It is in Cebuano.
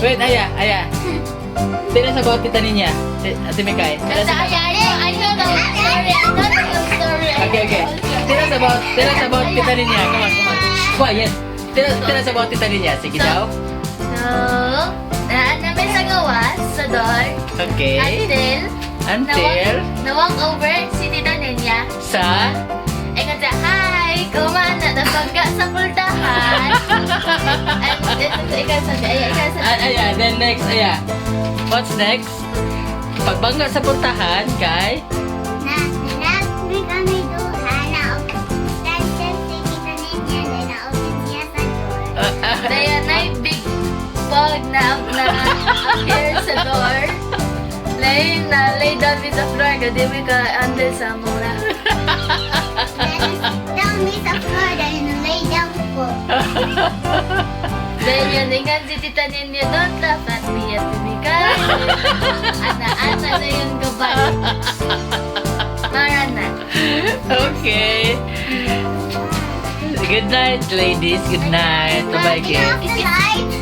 Wait, Aya, Aya. Tell us about Tita Ninya. Ate Mikay. Tell us about, I know the story. I know the story. Okay. Tell us about Tita Ninya. Come on, come on. Quiet. Tell us about Tita Ninya. Sige daw. So, naa namin sa gawas, sa door, until, Until, na-walk over si Tita Ninya. Sa, Ay nga siya, "Hi! Kumana, nabangga sa pultahan." And then, ikaw sabi, ay, ikaw sabi. Ah, Aya, then next, Aya. What's next? Pagbangga sa pultahan, kay? Na, nilapit kami duha na tension si Tita Ninya, then na-open siya sa door. Dayon na big bug na appear sa door. Lay na lay down with the floor, kadi mi ka handle sa mura. Then down me sa floor, then lay down ko. Then yun, ingan si Tita Ninya, "Don't laugh at me at Mikay." Ana-ana na yun gabay. Marana. Okay. Good night, ladies. Good night. Bye-bye, Turn off kids. The light.